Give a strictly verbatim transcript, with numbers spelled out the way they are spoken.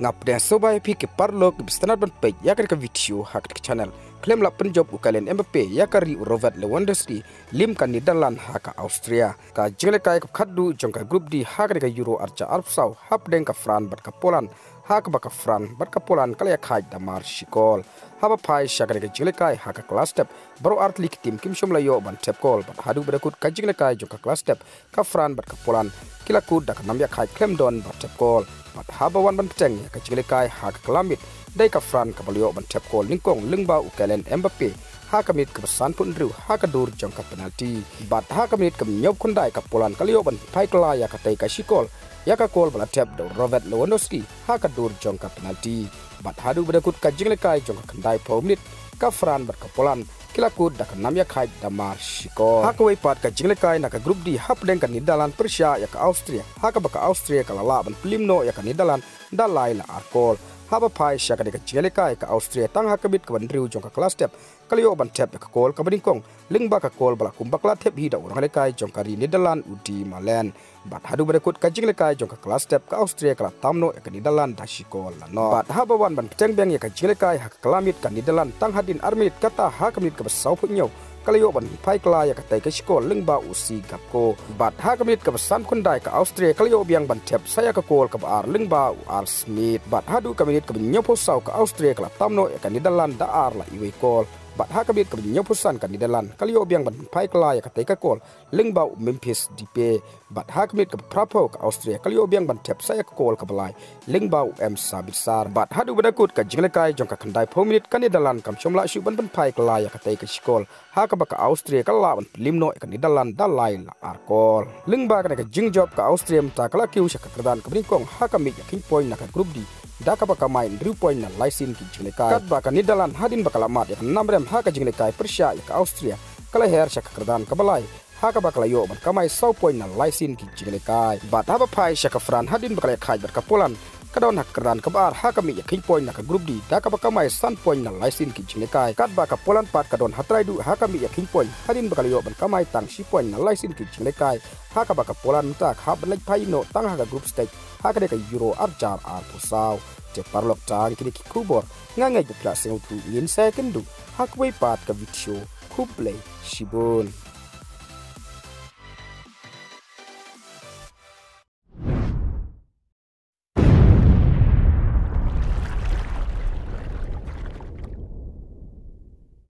Nga pdiang sngewbha ïa phi ki paralok kiba sngewtynnat ban peit ïa kane ka video ha kane ka channel. Khlem lah pynjop u Kylian Mbappe ïa ka ri u Robert Lewandowski, lem ka Netherlands ha ka Austria. Ka jinglehkai kaba khatduh jong ka Group D ha kane ka Euro arhajar arphew saw, hapdeng ka France bad ka Poland, ha kaba ka France bad ka Poland ka la ïakhaid da mar shi kol. Haba phai sha kane ka jinglehkai ha ka kylla step, baroh artylli ki tim kim shym la ïoh ban thep kol, bad haduh ba da kut ka jinglehkai jong ka kylla step, ka France bad ka Poland ki la kut da ka nam ïakhaid khlem don ba thep kol. Bad haba wan ban pteng ïa ka jinglehkai ha ka kylla miet, dei ka France kaba la ïoh ban thep kol nyngkong lyngba u Kylian Mbappe ha ka minit kaba sanphew hynriew ha ka dur jong ka penalty. Bad ha ka minit kaba hynñiewphew khyndai, ka Poland ka la ïoh ban phai kylla ïa katei ka shi kol, ïa ka kol ba la thep da u Robert Lewandowski ha ka dur jong ka penalty. Bad haduh ba da kut ka jinglehkai jong ka khyndaiphew minit, ka France bad ka Poland ki la kut da ka nam ïakhaid da mar shi kol. Ha kawei pat ka jinglehkai na ka Group D, hapdeng ka Netherlands pyrshah ïa ka Austria, ha kaba ka Austria ka la lah ban pynliem noh ïa ka Netherlands da lai la ar kol. Haba phai sha kane ka jinglehkai, ka Austria tang ha ka minit kaba hynriew jong ka kylla step ka la ïoh ban thep ïa ka kol kaba nyngkong lyngba ka kol ba la kum bakla thep hi da u nongïalehkai jong ka ri Netherlands, u Dee Malen. Bad haduh ba da kut ka jinglehkai jong ka kylla step, ka Austria ka la tam noh ïa ka Netherlands da shi kol la noh. Bad haba wan ban pteng biang ïa ka jinglehkai ha ka kylla miet, ka Netherlands tang hadien ar minit, kata ha ka minit kaba sawphew hynñiew ka la ïoh ban phai kylla ïa katei ka shi kol lyngba u Serge Gnabry. Bad ha ka minit kaba sanphew khyndai, ka Austria ka la ïoh biang ban thep sa ïa ka kol kaba ar lyngba u Arthur Schmidt. Bad haduh ka minit kaba hynñiewphew saw, ka Austria ka la tam noh ïa ka Netherlands da ar la iwei kol. Bad ha ka minit kaba hynñiewphew san, ka Netherlands ka la ïoh biang ban phai kylla ïa katei ka kol lyngba u Memphis Depay. Bad ha ka minit kaba phraphew, ka Austria ka la ïoh biang ban thep sa ïa ka kol kaba lai lyngba u Emre Can. Bad haduh ba da kut ka jinglehkai jong ka khyndaiphew minit, ka Netherlands kam shym lah shuh ban pynphai kylla ïa katei ka shi kol, ha kaba ka Austria ka la lah ban pynliem noh ïa ka Netherlands da lai la ar kol. Lyngba kane ka jingjop, ka Austria mynta ka la kiew sha ka kyrdan kaba nyngkong ha ka miej ïakhih point na ka Group D, da kaba kamai hynriew point na lai sien ki jinglehkai. Katba ka Netherlands, hadien ba ka la mad ïa ka nam rem ha ka jinglehkai pyrshah ïa ka Austria, ka la her sha ka kyrdan kaba lai, ha kaba ka la ïoh ban kamai saw point na lai sien ki jinglehkai. Bad haba phai sha ka France, hadien ba ka la ïakhaid bad ka Poland, ka don ha ka kyrdan kaba ar ha ka miej ïakhih point na ka Group D, da kaba kamai san point na lai sien ki jinglehkai. Katba ka Poland pat ka don ha trai duh ha ka miej ïakhih point, hadien ba ka la ïoh ban kamai tang shi point na lai sien ki jinglehkai, ha kaba ka Poland mynta ka hap ban leit phai noh tang ha ka group stage ha kane ka Euro arhajar arphew saw. Te paralok, tang kine ki khubor, nga ngeit ba phi la sngewthuh, ngin sa ïakynduh ha kawei pat ka video. Khublei shibun.